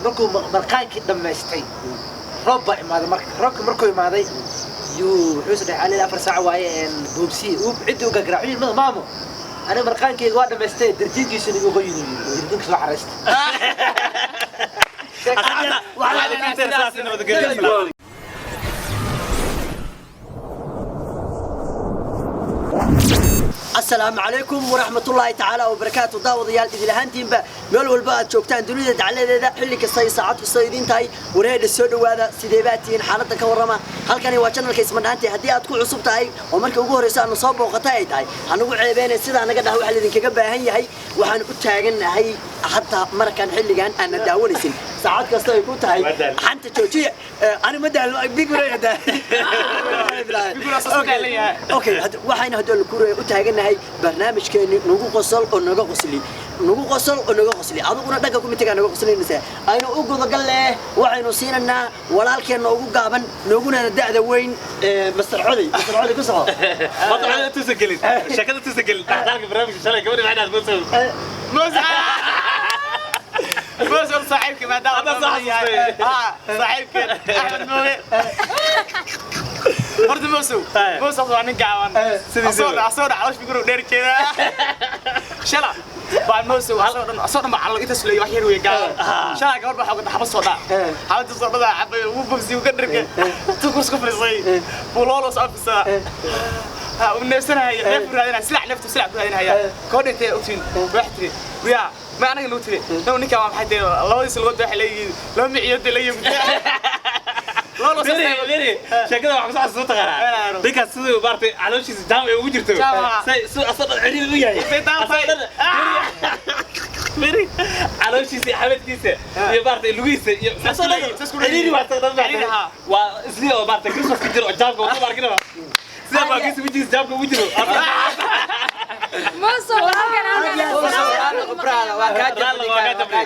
Markuu marqaankii dhammaystay, roob baa imaaday. Marka roobka markuu imaaday yuu wuxuu is dhahay alil 4 saac waaye boobsiye uu ciddii u gargaraac yidhi, maamo, aniga marqaankeyga waa dhammaystay, darjiinkiisuna igu qoyin, yidhi darjiinka soo xaraysta. Waxaa idinka nabadgelyo. Asalaamu calaykum waraxmatullaahi tacaala wabarakaatu. Daawadayaal, idil ahaantiinba meel walba aad joogtaan dunida dacladeeda, xilli kasta iyo saacad kasta idiin tahay, wareedha soo dhowaada. Sidee baa tihiin? Xaaladda ka warrama. Halkani waa channelka Ismadhaante. Haddii aad ku cusub tahay oo markii ugu horreysa aanu soo booqatay ay tahay, hanugu ceebeene, sidaa naga dhah. Waxaa laidinkaga baahan yahay, waxaan u taagannahay hataa markan xilligan aadna daawanaysin, saacad kasta ay ku tahay, xanta joojiya. Ani ma daal big. Okay, waxayna haddii la kuuraya u taagannahay barnaamijkeeni nagu qosol oo naga qosli, nagu qosol oo naga qosli. Adiguna dhanka kumitigaa naga qoslinaysaa. Aynu u gudagal leh, waxaynu siinaynaa walaalkeenna ugu gaaban nooguna da'da weyn, Master Coday. Master Coday, ku soco. Hadda waxaad tuusa gelin sheekada, tuusa gelin dhexdhaalka barnaamijka shalay gabadhi macnaad Muuse. Muuse saaxiibka maadaama Hadda soo xasuustay. Saaxiibka Axmed Mooge. Horta Muuse, Muuse waa nin gaaban. Sidiisa. Asoo dhan caloosh figuro dheer jeedaa. Shala baa Muuse asoo dhan baa calo intaas leeyahay, wax yar wey gaaban. Shala gabadh baa xogta xabad soo dhaa. Xabad soo dhaa xabay ugu bogsi uga dhirka. Tukus ku fadhiisay. Bulolos afisa. Ha u neefsanaya, neef u raadinaya, silac neeftu silac ku raadinaya. Koo dhintay ogtiin wax tiri. Wiyaa ma anaga nagu tiri. Naw ninka waa maxay tahay, labadiisa lugood waxay leeyihiin laba miciyood leeyihiin. Lolos. Beri beri sheekada waxaa kusoo xasuusta taqaanaa ninkaas siduu maaragtay calooshiisa jaam ay ugu jirto. Jaam, ah. Say siduu asoo dhan ciriiri u yahay. Say jaam tahay. Asoo dhan beri calooshiisa iyo xabadkiisa iyo maaragtay lugihiisa iyo asoo dhan Saas ku leeyihiin. ciriiri waa asoo dhan. Ciriiri, Maaragtay ha. waa isli oo maaragtay Christmas ka jiro oo jaamka wadu arkinaba sida baa kiisa wejigiisa jaamka ugu jiro. Muuse, Waa kaa Raalli, waa kaa jabnay.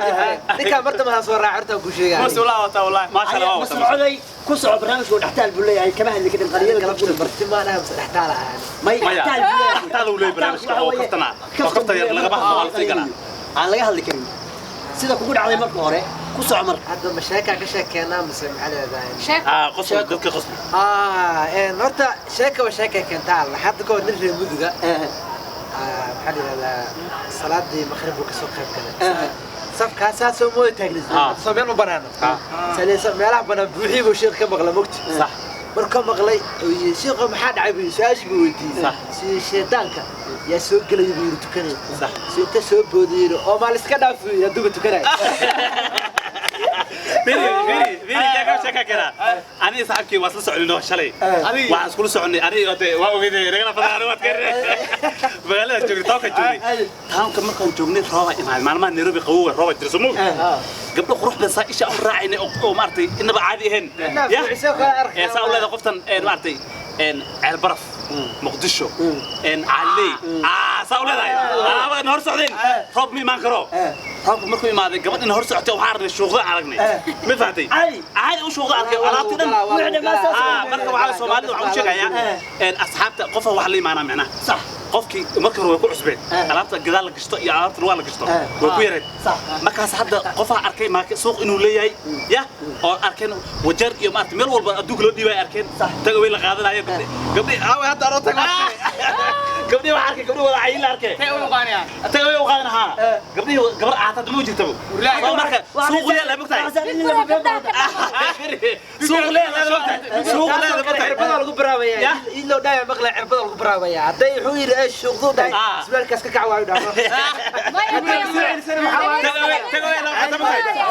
Ninkaan marta maxaa soo raac horta ku sheegaya. Muuse walaa wataa wallahi. Maasha Allah, waa Master wata. Coday, ku soco. Barnaamijka dhextaal buu leeyahay, kama hadli karin qaliyada. Galabta marti ma dhaha mise dhextaal ahaan? May. Maya. Dhextaal buu leeyahay. Dhextaal uu leeyahay barnaamijka oo kaftana. Oo kaftan yar lagama hadlo, waa la sii galaa. Aan laga hadli karin sida kugu dhacday marka hore. Ku soco marka. Hadda ma sheekaa ka sheekeenaa mise maxaa leedahay? Ah, qosol, dadka qosol. Horta sheeka waa sheekay keentaa. Alla hadda kahor nin reer Muduga, maxaa la yidhahdaa, salaadii maqrib buu kasoo qayb galay safkaa, saasoo mooda taagni soo meel ma banaano. Meelaha banaan buuxii buu sheekh ka maqla mogti. Markuu maqlay oo yidhi, "Sheekhu, maxaa dhacay?" buu yidhi. Su-aashii buu weydiiyey. Si shaydaanka yaa soo gelaya buu yidhi tukanaya. Si inta soo booday yidhi, oo maal iska dhaaf buu yidhi hadduuba tukanaya. Beri beri beri sheeka sheeka kala ani saaxiibkii waa isla soconay shalay. Waxaan iskula soconay ani hade waa ogeyd nagala badan ani waad keenay magaalada joognay, townka joognay. Townka markaan joognay rooba imaaday. Maalmaha Nairobi qabow rooba jira soo moog. Gabdho qurux badan saa isha u raacaynay oo maaragtay inaba caadi ahayn. Ya ee saa u leedahay qoftan maaragtay Ceel Baraf, Muqdisho, Caaley, saa u leedahay waa hor socdeen. Roob ma imaan karo. Roobka markuu imaaday gabadh hor socotay waxaan aragnay shuuqda aragnay, ma fahamtay? Caadi u shuuqda arkay alaabtii dhan. Marka waxaa Soomaalida waxaan u sheegayaa asxaabta qofa wax la imaanaa micnaha Sax. Qofkii marka hore way ku cusbeen alaabta gadaal la gashto iyo alaabta lugaa la gashto way ku yareed. Markaas hadda qofaa arkay maaka suuq inuu leeyahay ya oo arkeen Wajeer iyo maarata meel walba adduunka loo dhiibay arkeen taga way la qaadanayo gabdhi gabdhi aawe hadda aroo tag gabdhi waxaa arkay gabdhi wada cayin la arkay. Tay u qaanayaan. Taga way u qaadan haa gabdhihi gabar caata ma jirtaba. Soo marka suuq leeyahay mogtahay, suuq leeyahay mogtahay, suuq leeyahay mogtahay. Cirbada lagu baraabaya. Idloo dhaaya maqla cirbada lagu baraabaya hadday wuxuu yidhi ee shuuqduu dhahay isbitaalkaas ka kac waayu dhaamo.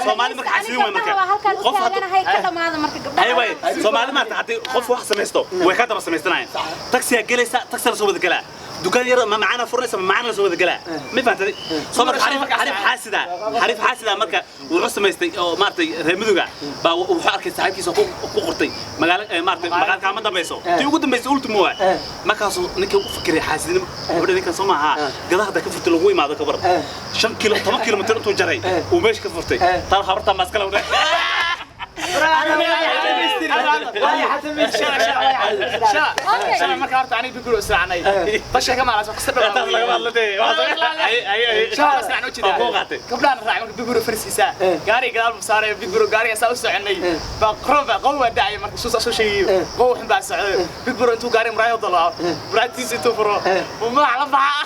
Soomaali marka xasiin way marka qof qof hadda ka dhamaada marka gabdhaha. Ay way Soomaali maanta haddii qof wax samaysto way ka daba samaystanayaan. Taksiyaa gelaysa, taksi la soo wada galaa, dukaan yar ma macana furnaysa, ma macana la soo wada galaa, ma fahamtay? Soo marka xariif xariif xaasida xariif xaasida marka wuxuu samaystay oo maartay reer Miduga baa wuxuu arkay saaxiibkiisa ku qortay magaalo maartay magaalka ma dambayso tii ugu dambaysay ultimo waa. Markaasuu ninka u fikiray xaasidnimo wuxuu ninkan soo maaha gadaha hadda ka furtay lagu imaado kabar 5 kilo 10 kilomitir intuu jaray uu meesha ka furtay taa habartaa maaskala. Shala marka horta aniga biguro israacnay. Basha kama ala soo qasab. Taas laga hadlo dee. Ay ay. Shala israacnay u Oo kuu jeedaa. qaatay. Gabdhahan raacay marka biguro farsiisa. Gaariga gadaal buu saaray biguro gaariga saa u soconay. Baa qroba qow waa dhacay marka soo soo sheegayo. Qow xun baa socday. Biguro intuu gaariga muraayad dalaa. Muraayadiisa intuu furo. Buu madaxa la baxaa.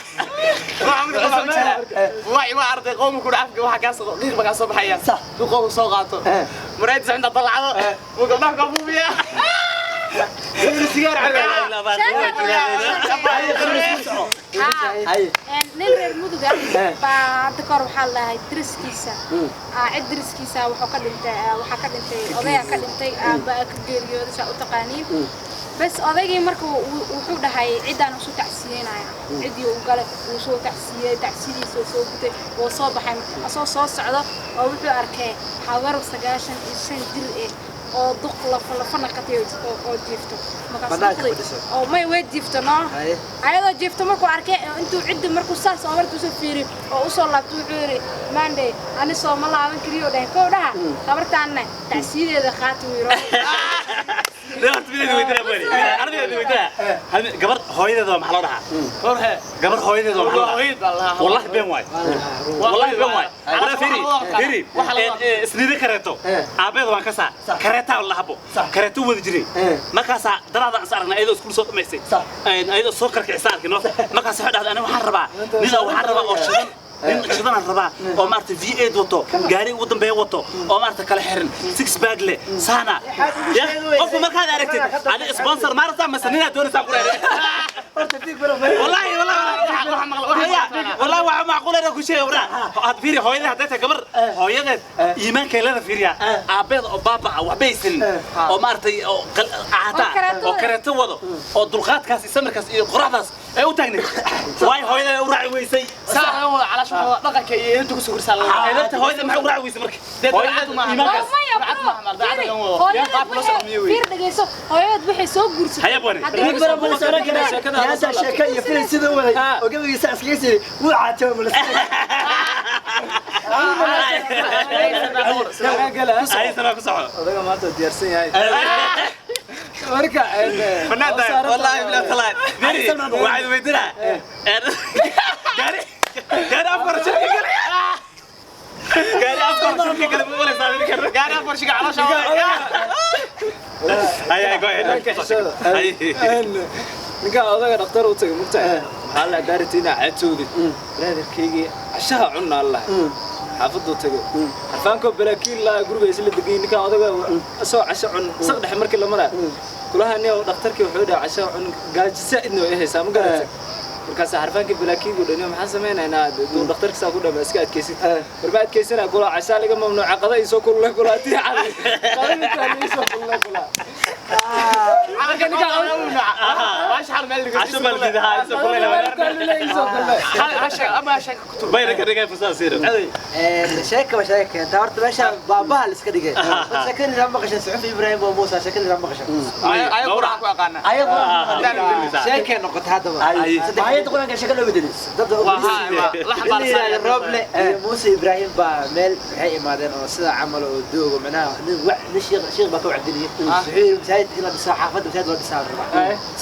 Waxa mid qasab jeedaa. Waa waa arday qowm ku dhaafka waxa ka soo qiiq baa ka soo baxaya. Sax. Duu qow soo qaato. Muraayadiisa inta dalacdo. Buu gabdhaha ka buubiyaa. Sigaar Haye. Nin reer Muduga baa hadda kahor waxaa la dhahay deriskiisa, cid deriskiisa wuxuu ka dhintay, waxaa ka dhintay odayaa ka dhintay, aabaa ka geeriyooday saa u taqaaniin. Bas odaygii marka wuxuu dhahay ciddaan usu tacsiyeynaya. Ciddii uu galay wuu soo tacsiyey, tacsidiisa uu soo gutay, wuu soo baxay. Marka asoo soo socdo oo wuxuu arkay habar 95 jir eh oo duq lafa lafa naqatay oo jiifto. Markaas Banaanka duqdii- fadhiso. oo may way jiifto no. Haye. Ayadoo jiifto markuu arkay intuu ciddi markuu saas oo markuu soo fiiriyo oo usoo laabto wuxuu yidhi maandhay ani sooma laaban kariyo dhahay kow dhaha habartaanna tacsiyadeeda qaata wuu yidhi. Gabar hooyadeeda waa maxaa loo dhahaa? Gabar hooyadeeda waa maxaa loo dhahaa? Hooyad baa lahaa. Wallahi been waay. Wallahi been waay. Wala fiiri, fiiri. Isniida kareeto. Aabeed waan ka saa. Kareetaa la habo. Kareeto wada jiray. Markaasaa daraada is aragnay ayadoo iskuul soo dhamaysay. Ayadoo soo karkicisa arkino. Markaas waxay dhahday aniga waxaan rabaa. Nida waxaan rabaa oo shidan. Nin shidan aan rabaa oo maaragtay V8 wato, gaari ugu dambeeya wato, oo maaragtay kala xiran, six bag leh, saana. Maxaad ugu sheegi weysay? Qofku markaad aragtid, adi sponsor ma rabtaa mase ninaad doonaysaa ku reeray. Horta big bro. والله والله والله waxa macquul ah ku sheegay waraa had fiiri hooyada hadday tahay gabar hooyadeed iimaanka leeda fiiriya aabeed oo baaba ah waxba haysan oo maartay oo caata oo kareeto wado oo dulqaadkaas iyo samirkaas iyo qoraxdaas ay u taagnayd waay hooyada u raaci weysay. Saa laga wada calaasha dhaqanka iyo inta ku soo korsaa laga wada. Hooyada hooyada maxay u raaci weysay marka hooyada iimaankaas maya Lacag bro, maaha, lacag fiiri, laga wado. hooyadeed Qaab loo waxay- sameeyo wey. fiir dhegeyso, hooyadeed waxay soo guursatay. Haya bwane. Haddii Big bro ma la socon karaa yaanta sheeko iyo filim siduu waday oo gabaygiisa iskaga siiyey wuu caatay ma la aysan ku soco. Odaga maanta waa diyaarsan yahay marka. والله بلا طلع فيري واحد ويدنا قاري قاري افكار شركه قاري افكار شركه قال ولا صار Gaari afar shiga caloosha. هاي هاي جو هاي. Ninkaan odaga dhakhtar u tagay mugtahay maxaa la daaritiina caatoodid brotherkaygii cashaha cunna allahay xaafaduu tagay xarfaankoo balaakiin laa guriga isla degay ninkaan odaga asoo casho cun saq dhexe markii la maraayo kulaha nin dhakhtarkii wuxuu dhahay cashaha cun gaajo saa'idna way haysaa ma garatay. Markaas xarfaankii balaakiigu dhaniyo maxaan samaynaynaa duu dhakhtarka saa ku dhama iska adkaysid warma adkaysanaa kula cashaa laga mamnuuca qada isoo kulule kulaa tii cali qada isoo kulule kulaa. Marka ninkaan Baasha hal meel laga عشان بلدي هاي kulule isoo kulule. Hasha ama hasha ku tur. bayna ka dhigay fursad siiro. Sheeka ba sheeka keenta horta meesha baabaha la iska dhigay. Sheekadii lama maqashan Suxufi Ibraahim oo Muusa sheekadii lama maqashan. Ayo quraan ku aqaana. Ayagu Sheekay noqotay haddaba. ayadda quraanka sheeko loo bedelay. Dad Waa la nin la yidhaahdo Roble iyo Muuse Ibraahim baa meel waxay imaadeen oo sida camal oo doogo macnaha nin nin shiikh shiikh baa ka wacdiniyey. Wuxuu yidhi masaajid in la dhisaa xaafadda masaajid loo dhisaa la rabaa.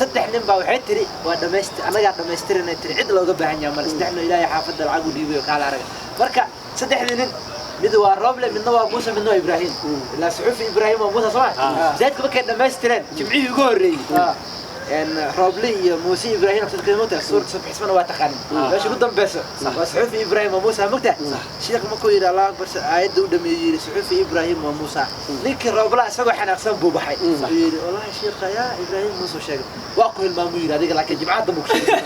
Saddex nin baa waxay tiri waa dhamaystir annagaa dhamaystirinay tiri cid looga baahan yahay male saddexna ilaahay xaafadda lacag u dhiibayo kaala araga. Marka saddexdii nin mid waa Roble midna waa Muuse midna waa Ibraahim. Ilaa Suxufi Ibraahim waa Muuse soo ma masaajidka markay dhamaystireen jimcihii ugu horreeyey rooble iyo muuse ibraahim mogta suurta sabxismana waa taqaanin meesha ugu dambeyso waa suxufi ibraahim waa muusa mogta sheekh markuu yidhi allah akbar aayadda u dhameeyey yidhi suxufi ibraahim waa muusa ninkii roobla isagoo xanaaqsan buu baxay wuxuu yidhi wallahi sheekha yaa ibraahim muuse sheegay waa ku hilmaamuu yidhi adiga laakiin jimcaha dambu ku sheegay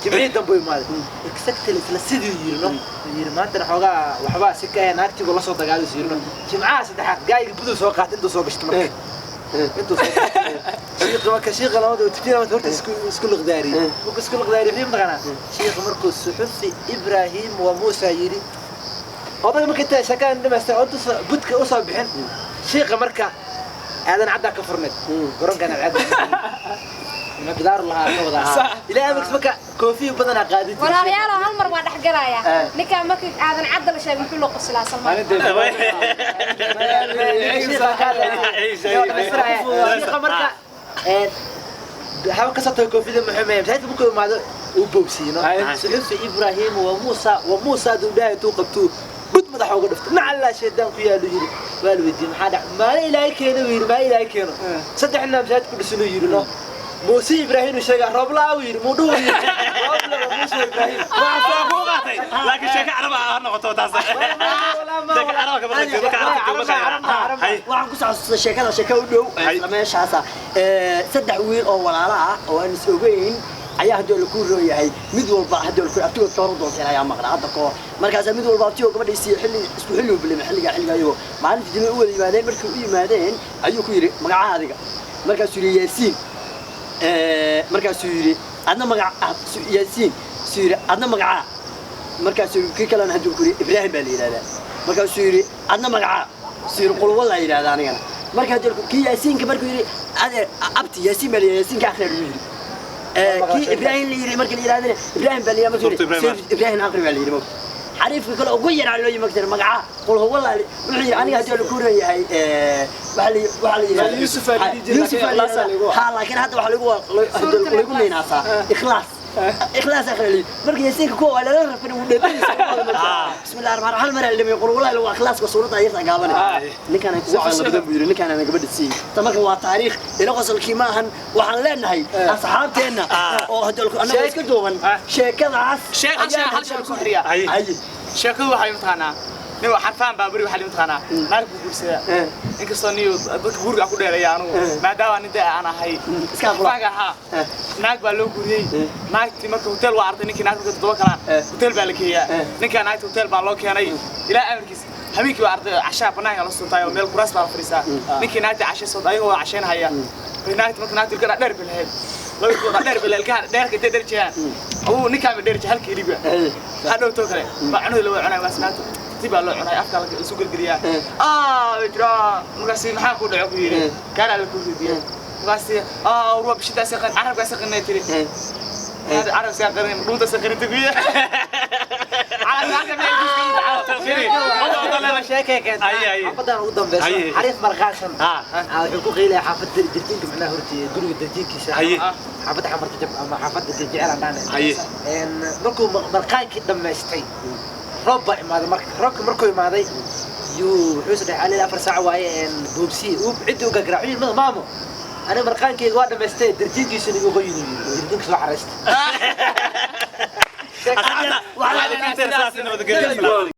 jimcihii dambu imaaday exactly isla sidii yidhi no yidhi maantana xoogaa waxbaa si ka ahe naagtiibu la soo dagaalaysu yidhi no jimcaha saddexaad gaayga buduu soo qaatay intuu soo gashtay marka intuu soo shiiqa marka shiiqa labada uu tujinaya marka horta isku isku liqdaariyey markuu isku liqdaariyey wuxuu mataqaanaa shiiqa markuu suxufi ibraahim wa muusa yidhi odaga marka inta sheekadan dhamaystay oo intuusa budka usoo bixin shiiqa marka aadan caddaa ka furneed garoonkan cadda bidaar lahaa ka wada ahaa ilaa amarkiis marka koofiyo badanaa qaadin jiray. Walaalayaal hal mar waa dhex galaya ninkaan markii aadan cadda la sheegay muxuu loo qoslaa Salmaan? Shiiqa marka haba ka soo tago koofida muxuu masaajidka markuu imaado uu boobsiino suxufi Ibraahim wa Muusa wa Muusa duu dhahay tuu qabtuu bud madaxa uga dhufto macallaa shaydaan ku yaalu yidhi. Waa la weydiiyey, maxaa dhac? Maalin Ilaahay keeno buu yidhi, maalin Ilaahay keeno saddexna masaajid ku dhisan uu yidhi. No Muuse Ibraahim uu sheegaa roob la'aa uu yidhi, muudhuhu yidhi roob la'aa Muuse Ibraahim. Waa ku qaatay, laakiin sheeko carab ah ha noqoto taas. Sheeko carab ka maqan marka carabta joogo. Hay. Waxaan ku soo xasuustay sheekada, sheeko u dhow isla meeshaasa. Saddex wiil oo walaalo ah oo aan is ogeyn ayaa haddii la ku rooyahay mid walba haddii la ku abtigood ka hor u doonteen ayaa maqnaa hadda ka hor. Markaasaa mid walba abtigo gabadhiisii xilli isku xilli u bilimay xilligaa xilliga ayagoo maalintii dambe u wada yimaadeen. Markii u yimaadeen ayuu ku yidhi, magaca adiga? Markaasuu yidhi, Yaasiin. Markaasuu yidhi, adna magaca? Yaasiin suu yidhi. Adna magacaa? Markaasuu yidhi kii kalena hadduu ku yidhi, Ibraahim baa la yidhahdaa. Markaasuu yidhi, adna magacaa? Suu yidhi, Qulwa la yidhahdaa anigana. Marka haddii kii Yaasiinka markuu yidhi, adeer abti Yaasiin baa la yidhahdaa, Yaasiinka akhriya lagu yidhi. Kii Ibraahim la yidhi marka la yidhahdana Ibraahim baa la yidhahdaa. Markuu Suurta yidhi Ibraahim. Ibraahim akhri baa la yidhi. Mogta xariifka kale ugu yaraa loo yimi magta magaca Qul huwa la wuxuu yidhi, aniga haddii la ku ran yahay waxaa la yidhahdaa Yuusuf aa la dhihi jiray, Yuusuf aa la laakiin Ikhlaas aa yidhahdaa. Ha, laakiin hadda waxaa lagu neenaasaa Ikhlaas, Ikhlaas akhri li. Marka Yaasiinka kuwa waa lala rafin uu dheefinaysa. Bismillahi rahmaan hal mar la dhimay Qul wallahi waa Ikhlaaska suuradda ayarta gaaban. Ninkaan ay kugu caqli badan buu yidhi, ninkaan aan gabadha siin. Ta marka waa taariikh ila qosolkii ma ahan. Waxaan leenahay asxaabteenna oo haddii annaga iska duuban sheekadaas. Hal sheeko ku xiriya. Hay. Ay. Sheekadu waxay mataqaanaa nin waa xarfaan baa beri waxaa mataqaanaa naag buu guursadaa, inkastoo niyo dadka guriga ku dheereeya anugu maadaama nin dee aan ahay Iska aqla. Xarfaanka ahaa. Naag baa loo guuriyey. Naagtii marka hotel waa artay ninkii naagta marka toddoba kalaan hotel baa la geeyaa. Ninkaa naagta hotel baa loo keenay. Ilaa amarkiis habeenkii baa artay cashaa banaanka la suntaay oo meel kuraas baa la fadhiisaa. Ninkii naagta cashay soo ayagoo wada cashaynahaya bay naagta marka naagta ilkaha dheer bay lahayd, laba ilkood dheer bay lahayd, ilkaha dheerka intay dheer jeeyaan abuu ninkaa ba dheer jeey halka iliga hadhowtoo kale baa cunuda la wada cunay. Waas naagta tartiib baa loo cunay, afka la isu gelgeliyaa way jiraa. Markaasi maxaa ku dhaco ku yidhi, gaaraa la ku ridiya. Markaasi urwa bishidaas qan carabkaas qanay tiri, carabkaas qanay dhuuntaas qanay ku yidhi. Sheekay keenta. Ay, ay. Xaafadan ugu dambeyso Ay. xariif marqaasan wuxuu ku qiilaya xaafadda darjiinka, macnaha horti guriga darjiinkiisa, Haye. xaafadda Xamarta Jab ama xaafadda Jecel aan dhahnay. Haye. Markuu marqaankii dhammaystay roob baa imaaday. Marka roobka markuu imaaday yuu wuxuu saddex alil 4 saac waaye boobsiye uu ciddii u gargaraac yidhi, maamo, aniga marqaankeyga waa dhammaystay, darjiinkiisuna igu qoyin yidhi, darjiinka soo xaraystay. Asxaabta waxaa idinka intaas nabadgelyo.